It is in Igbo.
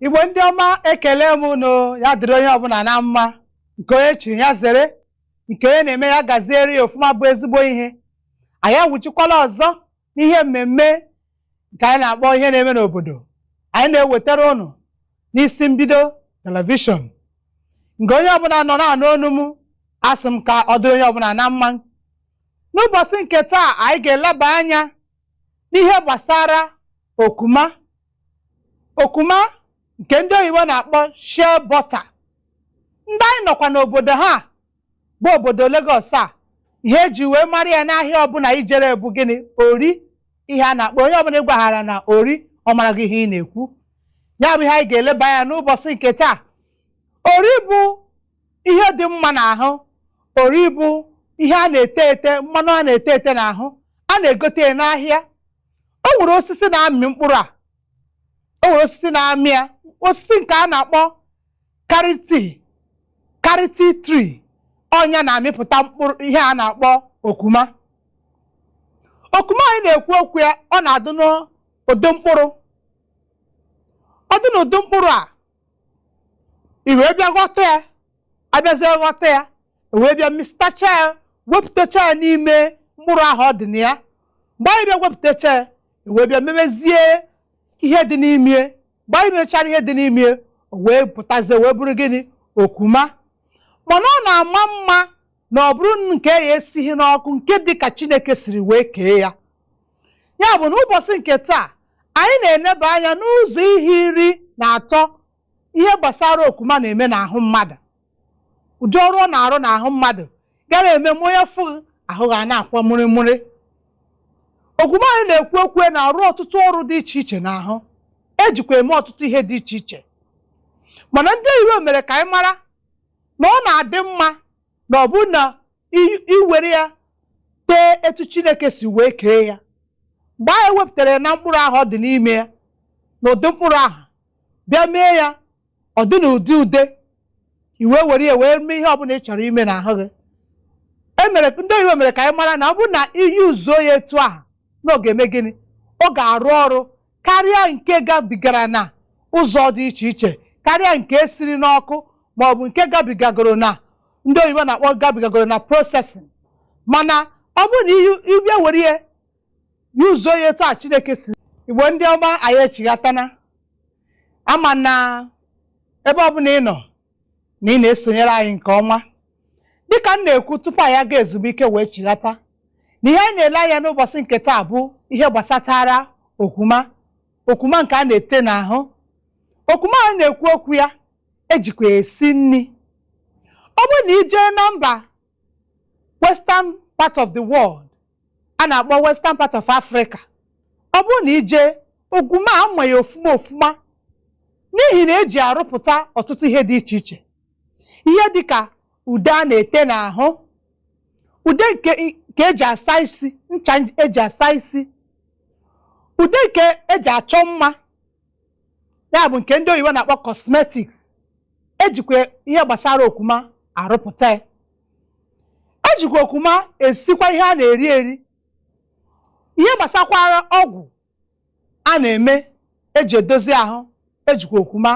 Igbo ndị ọma, ekele m unu. Ya dịrị onye ọbụla na mma. Nke onye chiri ya zere, nke onye na-eme ya gaziere ya ofụma bụ ezigbo ihe. Anyị awụchikwala ọzọ n'ihe mmemme nke anyị na-akpọ ihe na-eme n'obodo anyị na-ewetara ụnụ n'isi mbido television. Nke onye ọbụla nọ na-anụ onu m, asị m ka ọ dịrị onye ọbụla na mma. N'ụbọchị nke taa, anyị ga-eleba anya n'ihe gbasara okuma. Okuma nke ndị oyibo na-akpọ shea butter. Ndị anyị nọkwa n'obodo ha bụ obodo Lagos a, ihe eji wee mara ya n'ahịa ọbụla ijere bụ gịnị? Ori. Ihe a na-akpọ onye ọbụla ịgwaghara na ori, ọ mara gị ihe ị na-ekwu. Ya bụ ihe anyị ga-eleba anya n'ụbọchị nke taa. Ori bụ ihe dị mma n'ahụ. Ori bụ ihe a na-ete ete, mmanụ a na-ete ete n'ahụ. A na-egote ya n'ahịa. O nwere osisi na-amị mkpụrụ a, o nwere osisi na-amị ya, osisi nke a na-akpọ karịtị, karịtị tree. Ọnya na-amịpụta mkpụrụ ihe a na-akpọ okuma. Okuma anyị na-ekwu okwu ya, ọ na-adị n'ụdị mkpụrụ. Ọ dị n'ụdị mkpụrụ a, i wee bịa ghọta ya. Abịazie ghọta ya, wee bịa mịsịtacha ya, wepụtacha ya n'ime mkpụrụ ahụ ọ dị na ya. Mgbe anyị bịa wepụtacha ya, wee bịa memezie ihe dị n'ime. Mgbe anyị mechara ihe dị n'ime, o wee pụtazie, wee bụrụ gịnị? Okuma. Mana ọ na-ama mma na ọ bụrụ nke ya esighị n'ọkụ, nke dị ka Chineke siri wee kee ya. Ya bụ na ụbọchị nke taa, anyị na-eneba anya n'ụzọ ihe 13 ihe gbasara okuma na-eme n'ahụ mmadụ, ụdị ọrụ ọ na-arụ n'ahụ mmadụ gara eme ma onye fụghị ahụ ga na-akwa mụrịmụrị. Okuma anyị na-ekwu okwu na-arụ ọtụtụ ọrụ dị iche iche n'ahụ, ejikwa eme ọtụtụ ihe dị iche iche. Mana ndị oyibo mere ka anyị mara na ọ na-adị mma na ọ bụ na iwere ya tee etu Chineke si wee kee ya. Mgbe anyị wepụtara ya na mkpụrụ ahụ ọ dị n'ime ya, na ụdị mkpụrụ ahụ, bịa mee ya ọ dị n'ụdị ude, i wee were ya wee mee ihe ọbụla ị chọrọ ime n'ahụ gị. E mere ndị oyibo mere ka anyị mara na ọ bụrụ na iyi uzuo ya etu ahụ, na ọ ga-eme gịnị? Ọ ga-arụ ọrụ karịa nke gabigara na ụzọ dị iche iche, karịa nke esiri n'ọkụ ma ọ bụ nke gabigagoro na ndị oyibo na-akpọ gabigagoro na processing. Mana ọ bụrụ na ịbịa were ya yuzuo ya etu a Chineke si. Igbo ndị ọma, anyị echighatana. Ama na ebe ọbụla ị nọ na ị na-esonyere anyị nke ọma. Dịka m na-ekwu tupu anyị aga ezumike wee chighata, na ihe anyị na-ele anya n'ụbọchị nke taa bụ ihe gbasatara okuma. Okuma nke a na-ete n'ahụ. Okuma anyị na-ekwu okwu ya, ejikwa esi nri. Ọ bụrụ na ị jee na mba western part of the world, a na-akpọ western part of Africa, ọ bụrụ na ị jee, okuma ama ya ofuma ofuma, n'ihi na eji arụpụta ọtụtụ ihe dị iche iche, ihe dịka ude a na-ete n'ahụ, ude nke eji asa isi, ncha eji asa isi, ude nke eji achọ mma, ya bụ nke ndị oyibo na-akpọ cosmetics. Ejikwa ihe gbasara okuma arụpụta ya. Ejikwa okuma esikwa ihe a na-eri eri, ihe gbasakwara ọgwụ a na-eme eji edozi ahụ, ejikwa okuma.